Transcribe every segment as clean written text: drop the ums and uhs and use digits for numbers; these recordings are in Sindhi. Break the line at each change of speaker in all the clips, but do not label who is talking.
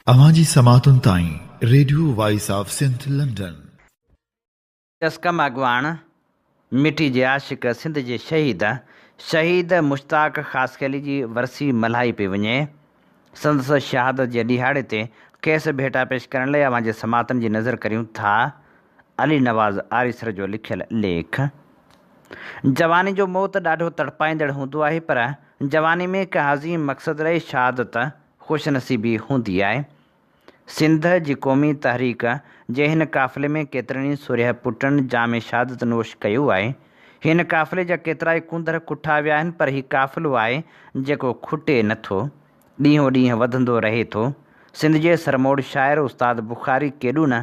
اوهان جي سماعتن تائين radio voice of Sindh London.
جسقم اڳواڻ، مٺي جي عاشق سنڌ جي شهيد، شهيد مشتاق خاصخيلي جي ورسي ملهائي پئي وڃي. سندس شهادت جي ڏهاڙي تي کيس ڀيٽا پيش ڪرڻ لئي اوهان جي سماعتن جي نظر ڪريون ٿا علي نواز آريسر جو لکيل ليک. جواني جو موت ڏاڍو تڙپائيندڙ هوندو آهي پر جواني ۾ ڪنهن عظيم مقصد لئي شهادت خوشنصيبي هوندي آهي. سنڌ جي قومي تحريڪ جي هن قافلي ۾ ڪيترن ئي سورهيه پٽن جام شهادت نوش ڪيو آهي. هن قافلي جا ڪيترائي ڪونڌر ڪٺا ويا آهن پر هي قافلو آهي جيڪو کٽي نه ٿو. ڏينهون ڏينهن وڌندو رهي ٿو. سنڌ جي سرموڙ شاعر استاد بخاري ڪيڏو نه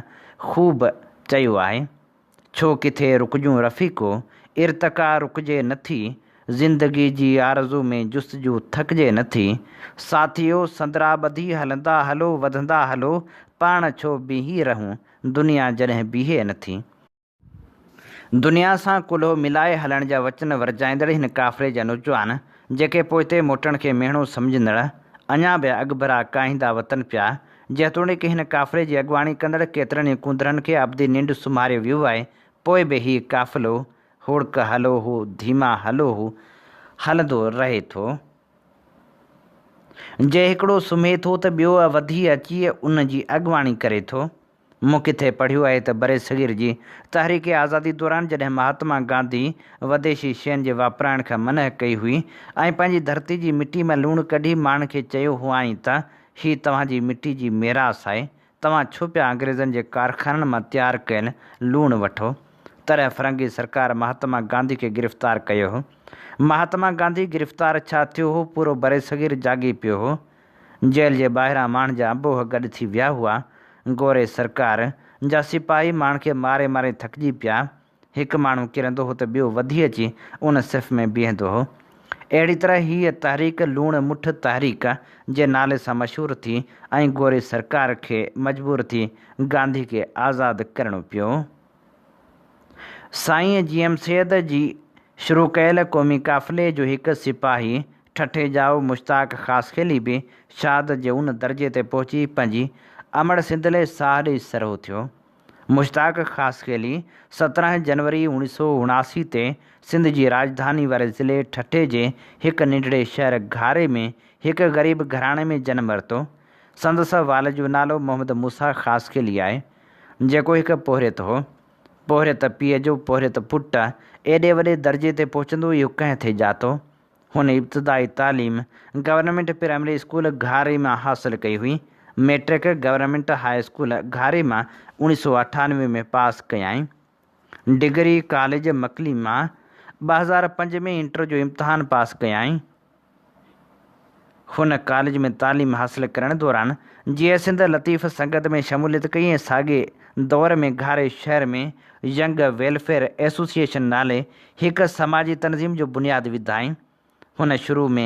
خوب چيو آهي. ڇو ڪٿي رڪجون رفيقو، ارتقا رڪجي نه ٿي، زندگي جي آرزو ۾ جستجو ٿڪجي نه ٿي. ساٿيو سندرا ٻڌي هلندا هلو وڌندا هلو، پاڻ ڇو بيهي رهون، دنيا جڏهن بيهي نه ٿي. دنيا سان ڪلهو ملائي هلڻ جا وچن ورجائيندڙ هن قافلي جا نوجوان، جيڪي پوئتي موٽڻ کي مهڻو سمجهندڙ، اڃا به اڳڀرا ڪاهيندا وتن پيا، جيتوڻيڪ هن قافلي جي اڳواڻي ڪندڙ ڪيترن ئي ڪونڌرن کي ابدي ننڊ سمهاريو ويو آهي، پوء به هي قافلو هوڙڪ هلو هو ڌيما هلو هو هلندو رهي ٿو. جي هڪڙو سمهي ٿو ته ٻيو وڌي اچي ان جي اڳواڻي ڪري ٿو. مون ڪٿي پڙهيو آهي ته برصغير جي تحريڪ آزادي دوران جڏهن مهاتما گانڌي وديشي شين جي واپرائڻ کان منع ڪئي هئي ۽ پنهنجي ڌرتي جي مٽي مان لوڻ ڪڍي ماڻهن کي چيو هئائين ته هي توهان جي مٽي جي ميراث آهي، توهان ڇو پيا انگريزن جي ڪارخانن مان تيار ڪيل لوڻ وٺو؟ تڏهن فرنگي سرڪار مهاتما گانڌي کي گرفتار ڪيو هو. مهاتما گانڌي گرفتار ڇا ٿيو هو، پورو برصغير جاڳي پيو هو. جيل جي ٻاهران ماڻهن جا انبوهه گڏ ٿي ويا هئا. گوري سرڪار جا سپاهي ماڻهن کي ماري ماري ٿڪجي پيا. هڪ ماڻهو ڪرندو هو ته ٻيو وڌي اچي ان صف ۾ بيهندو هو. اهڙي طرح هيء تحريڪ لوڻ مٺ تحريڪ جي نالي سان مشهور ٿي ۽ گوري سرڪار کي مجبور ٿي گانڌي کي آزاد ڪرڻو پيو. سائين جي ايم سيد جي شروع ڪيل قومي قافلي جو هڪ سپاهي ٺٽي ڄائو مشتاق خاصخيلي به شهادت جي ان درجي تي پهچي پنهنجي امڙ سنڌ لئي ساهه ڏئي سرهو ٿيو. مشتاق خاصخيلي 17 جنوري اوڻيهه سو 79 تي سنڌ جي راڄڌاني واري ضلعي ٺٽي جي هڪ ننڍڙي شهر گهاري ۾ هڪ غريب گهراڻي ۾ جنم ورتو. سندس والد جو نالو محمد موسيٰ خاصخيلي آهي. جيڪو هڪ پورهيت هو. پورهيت پيء جو پورهيت پٽ ايڏي وڏي درجي تي پهچندو اهو ڪنهن ٿي ڄاتو. هن ابتدائي تعليم گورنمينٽ پرائمري اسڪول گهاري مان حاصل ڪئي هئي. مئٽرڪ گورنمينٽ هاء اسڪول گهاري مان 1998 ۾ پاس ڪيائين. ڊگري ڪاليج مڪلي مان 2005 ۾ انٽر جو امتحان پاس ڪيائين. هن ڪاليج ۾ تعليم حاصل ڪرڻ دوران جيئي سنڌ لطيف سنگت ۾ شموليت ڪئي ۽ ساڳئي دور ۾ گهاري شهر ۾ ينگ ويلفيئر ايسوسيئيشن نالي هڪ سماجي تنظيم جو بنياد وڌائين. هن شروع ۾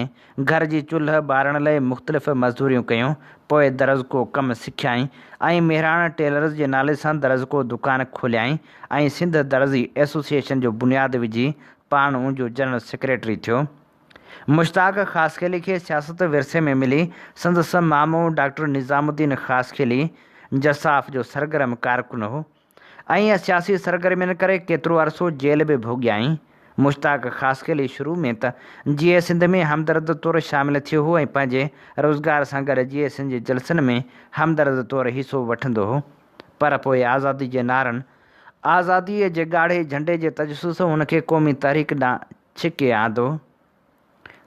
گهر جي چلهه ٻارڻ لئي مختلف مزدوريون ڪيون، پوء درزڪو ڪم سکيائين ۽ مهراڻ ٽيلرز جي نالي سان درزڪو دڪان کوليائين ۽ سنڌ درزي ايسوسيئيشن جو بنياد وجهي پاڻ ان جو جنرل سيڪريٽري ٿيو. مشتاق خاصخيلي کي سياست ورثي ۾ ملي، سندس مامو ڊاڪٽر نظام الدين خاصخيلي جساف جو سرگرم ڪارڪن هو ۽ سياسي سرگرمين ڪري ڪيترو عرصو جيل به ڀوڳيائين. مشتاق خاصخيلي شروع ۾ ته جيئي سنڌ ۾ همدرد طور شامل ٿيو هو ۽ پنهنجي روزگار سان گڏ جيئي سنڌ جي جلسن ۾ همدرد طور حصو وٺندو هو پر پوء آزادي جي نعرن، آزاديء جي ڳاڙهي جهنڊي جي تجسس هن کي قومي تحريڪ ڏانهن ڇڪي آندو.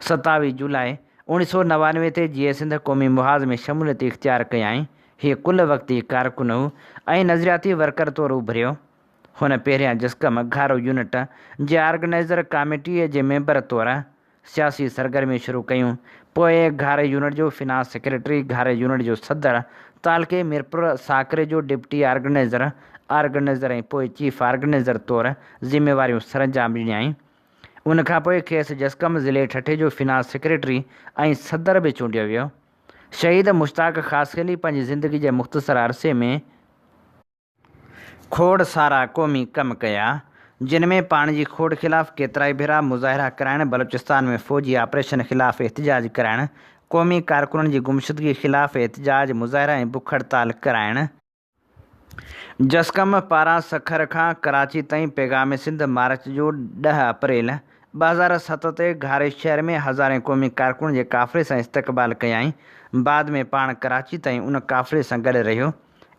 27 جولاء اوڻيھ سو 99 تي جيئي سنڌ قومي محاذ ۾ شموليت اختيار ڪيائين. هيء ڪل وقتي ڪارڪن هو ۽ نظرياتي ورڪر طور اڀريو. هن پهريان جسقم گهارو يونٽ جي آرگنائيزر ڪاميٽيء جي ميمبر طور سياسي سرگرميون شروع ڪيون. پوء گهاري يونٽ جو فنانس سيڪريٽري، گهاري يونٽ جو صدر، تعلقي ميرپور ساڪري جو ڊپٽي آرگنائيزر، آرگنائيزر ۽ پوء چيف آرگنائيزر طور ذميواريون سرانجام ڏنيائين. ان کان پوء کيس جسقم ضلعي ٺٽي جو فنانس سيڪريٽري ۽ صدر به چونڊيو ويو. شهيد مشتاق خاصخيلي پنهنجي زندگي جي مختصر عرصي ۾ کوڙ سارا قومي ڪم ڪيا، جن ۾ پاڻي جي کوٽ خلاف ڪيترائي ڀيرا مظاهرا ڪرائڻ، بلوچستان ۾ فوجي آپريشن خلاف احتجاج ڪرائڻ، قومي ڪارڪنن جي گمشدگي خلاف احتجاج، مظاهرا ۽ بک هڙتال ڪرائڻ. جسقم پاران سکر کان ڪراچي تائين پيغام سنڌ مارچ جو ڏهه اپريل 2007 تي گهاري شهر ۾ هزارين قومي ڪارڪنن جي قافلي سان استقبال ڪيائين، بعد ۾ پاڻ ڪراچي تائين ان قافلي سان گڏ رهيو.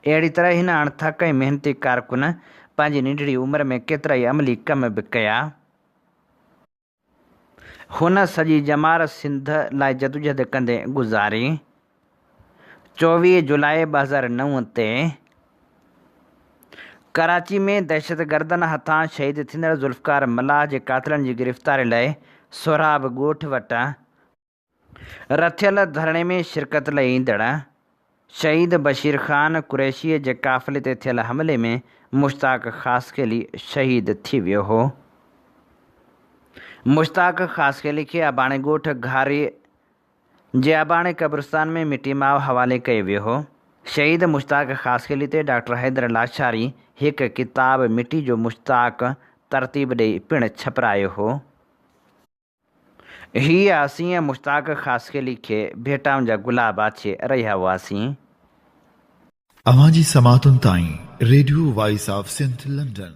اهڙي طرح هن اڻٿڪ ۽ محنتي ڪارڪن پنهنجي ننڍڙي عمر ۾ ڪيترائي عملي ڪم به ڪيا. هن سڄي ڄمار سنڌ لاء جدوجهد ڪندي گذاري. 24 جولاء 2009 تي ڪراچي ۾ دهشتگردن هٿان شهيد ٿيندڙ ذوالفقار ملاح جي قاتلن جي گرفتاري لاء سهراب ڳوٺ وٽ رٿيل ڌرڻي ۾ شرڪت لاء ايندڙ شهيد بشير خان قريشيء جي قافلي تي ٿيل حملي ۾ مشتاق خاصخيلي شهيد ٿي ويو هو. مشتاق خاصخيلي کي اباڻي ڳوٺ گهاري جي اباڻي قبرستان ۾ مٽي ماء حوالي ڪيو ويو هو. شهيد مشتاق خاصخيلي تي ڊاڪٽر حيدر لاشاري هڪ ڪتاب مٽي جو مشتاق ترتيب ڏئي پڻ ڇپرايو هو. هي اسين مشتاق خاصخيلي کي ڀيٽائن جا گلاب آڇي رهيا هئاسين.
اوهان جي سماعتن تائين radio voice of Sindh London.